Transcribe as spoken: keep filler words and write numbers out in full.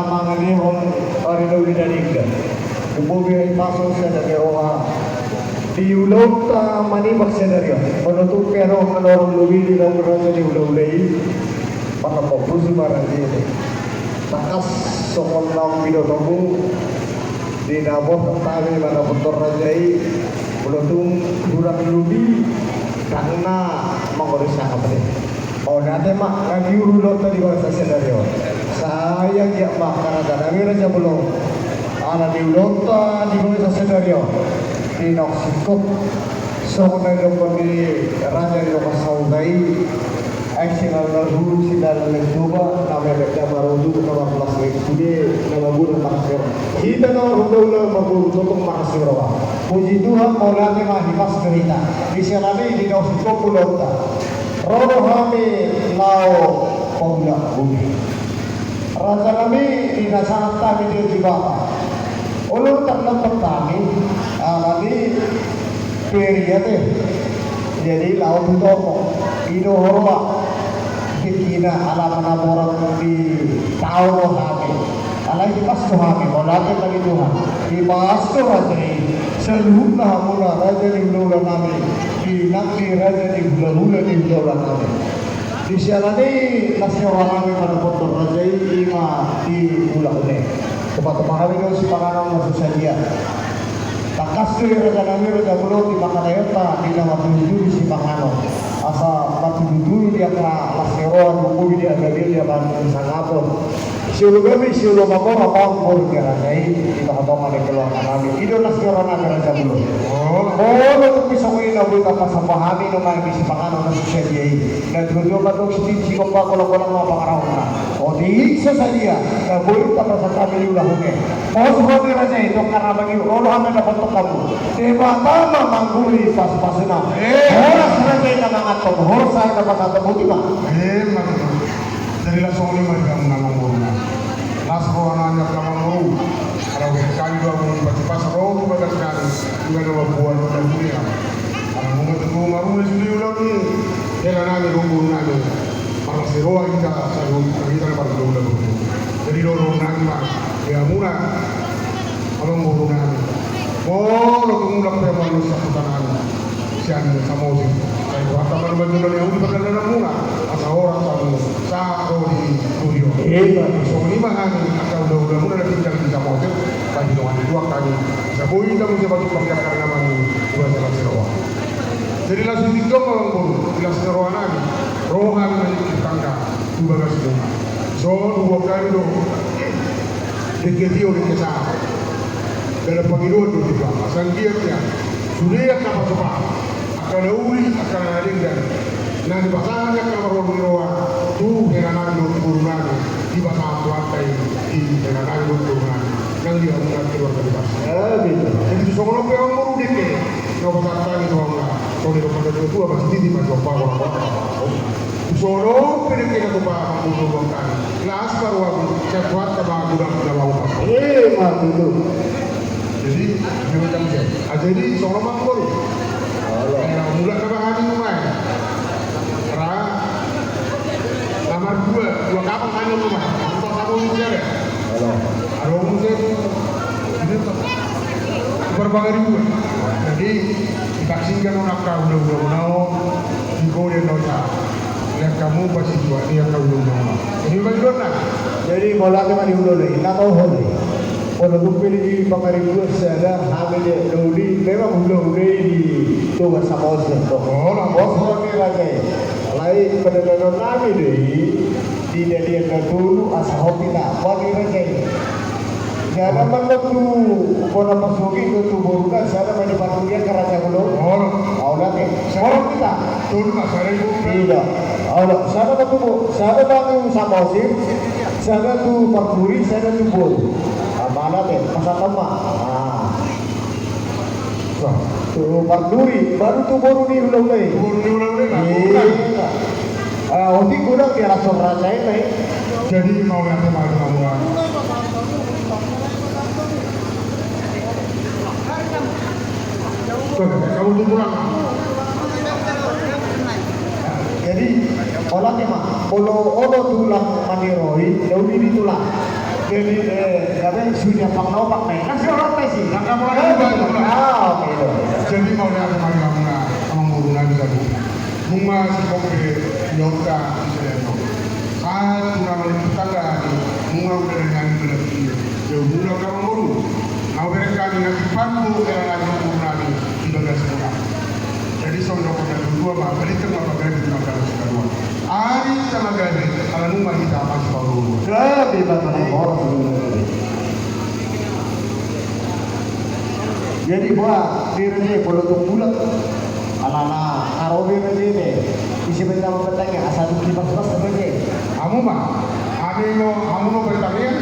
Mangalehon ari na uli na denggan. Umboto ni pasu sada ni roha. Di ulaonta manimbar sadari on. Molo tung pe adong na naeng lobi di na uli raja ni hulahula i. Maka fokus ma raja i. Tangkas songon naung binotomu. Di na borhat hami mandapothon raja i. Molo tung hurang lobi. Ndang na mangori sangap i. Mauliate ma, na di ulaonta di bagasan sadari on. Sai anggiat ma, angka raja nami raja bolon. Ala di ulaonta di bagasan sadari on. Di naung singkop. Songon na didok ni raja di dongan sahuta i. Aek singgalan na hundul, singgalan na toba, na mepet na marodu, na marlas ni sude, na magodang marhasiroha. Hita na marhundul na marboru totong marhasiroha. Puji Tuhan, mauliate ma hipas do hita. Di siala ni di naung singkop ulaonta. Ro do hami laho paulak bumi. Raja nami, di na sahat hami di Debata. Olo tarlambat hami, ala ni feria te. Jadi laho tu toko. I do huroha. Dikina ala manaborat di tao do hami. Alai hipas do hami, mauliate ma di Tuhan. Hipas do raja i. Saluhutna hamuna raja ni hulahula nami. Di nang di raja ni hulahula ni hulahula nami. Di siala ni las ni roha nami mandapothon raja i, i ma di ulaon i. Tupa-tupa hami do sipanganon na so sadia. Tangkas do i raja nami raja bolon di pangkataionta di na martudu-tudu sipanganon. Asa martudu-tudu di angka las ni roha, tubu di angka bil di angka sangapon. Siolo gabe, siolo mamora, paon boru ni raja i, di tonga-tonga ni keluarga nami. I do las ni roha nami raja bolon. Molo tung pe songon i na boi tapasahat hami do ma di sipanganon na so sadia i. Na tua-tua ma dong sititi sigompa, golang-golang ma pangarahutna. Otik so sadia na boi tapasahat hami di ulaon i. Pos ho di raja i, tongka na mangido, ro do hami mandapothon hamu. Debata ma mangguri pasu-pasuna. Horas raja i na manganhon, horas aek na pasahaton, boti ma. Jadi las songon i ma di hamu na amangboru. Las roha nami angka amangboru. Ala hurang hami do hamu, pasti pas ro tu bagas nami. Di na mambuat na dunia. Ala nunga tu marunga sude ulaon i. Hela nami, amangboru nami. Marlas ni roha hita saluhutna, hita na marlas ni roha. Jadi dohonon nami ma di hamuna, amangboru nami. Molo tung mulak pe hamu sian huta nami, sian Samosir, sai rohanta ma na manjalo ni hamu di pardalananmuna, asa horas hamu sahat ro di dunion. Songon i ma hami angka hulahulamuna na tinggal di Samosir, sai di dongan ni tuak hami. Asa boi hita muse patuk-patuk angka na mangido di bagasan las ni roha. Jadi las ni tingki on, amangboru, di las ni roha nami, ro hami maningkir tangga tu bagasmuna. Dison huboan hami do dengke tio, dengke sahat. Dalan pangidoan do di ba, asa anggiat ma sude angka pasu-pasu, angka na uli, angka na denggan, na dipasahat ni angka marhol ni roha tu hela nami dohot boru nami, dipasahat Tuhanta i di hela nami dohot boru nami nang di hamuna keluarga di basa. Jadi tu songon on pe amangboru dengke na hupasahat hami tu hamuna, songon na didok ni natua-tua, pasti di ma jompa, golang-golang ma pangarahutna. Songon on pe dengke na tupa, amangboru, huboan hami. Las ma rohamu, sai Tuhanta ma godang na manggohi. Ima tutu. Jadi, jadi songon on ma amangboru. Mulak nama hami nuaeng. Ra na mardua, dua kapal hami nuaeng. Kapal hami nuaeng. Adong muse tu, ini tu, Parbaga di buat. Jadi, dipasinggan on angka hulahulamuna on, di gode na usa. Lihat hamu pasti tua, lihat angka hulahulamuna on. Jadi, bagi dona. Jadi, mauliate ma di hulahula i, na toho do i. Molo tung pe di Parbaga di buat sada, hami di na uli, memang hulahula i di Toga Samosir do. Bos, bos ni raja i. Alai, pada dona nami do i. Di dalihan na tolu, asa hot hita, bani raja i. Sada ma na tu bona pasuki, tu boruna, sada ma di parturia, angka raja bolon. Mauliate. Molo hita. Tolu ma sada i. Ida. Olo, sada ma tu bo, sada ma tu Samosir, sada tu parturi, sada tu boru. Mauliate, pasahat ma. Tu parturi, baru tu boru ni hulahula i. Boru ni hulahula i. Otik godang di alasan raja i. Jadi mauliate ma di hamuna. Jadi mauliate ma, molo olo tulang maniroi, na uli di tulang. Jadi, eh, gabe sudah pang nopak, men. Kan sudah rata sih. Nah, kamu lagi buat, buat. Ah, oke, itu. Jadi, mau lihat kemarin kamu, nah, sama guru nanti, kan? Bunga si Kombe, Yota, Israel. Saat tulang oleh tetangga, bunga udah dari nyanyi, udah dari dia. Dia bunga kamu guru. Mau berengkani nanti panggung, era lagi guru nanti, di bagas bunga. Jadi, songon na dua, ma, balik ke ma, balik ke ma, balik ke ma. Ari sama gabe, ala nunga hita apa sih, Pak Guru? Gabe, Pak Guru. Jadi, buat diri dia, kalau untuk bulat, ala na, karo diri dia, isi benda bertanya, asal kipas-kipas saja. Hamu ma, hamu no, hamu no bertanya,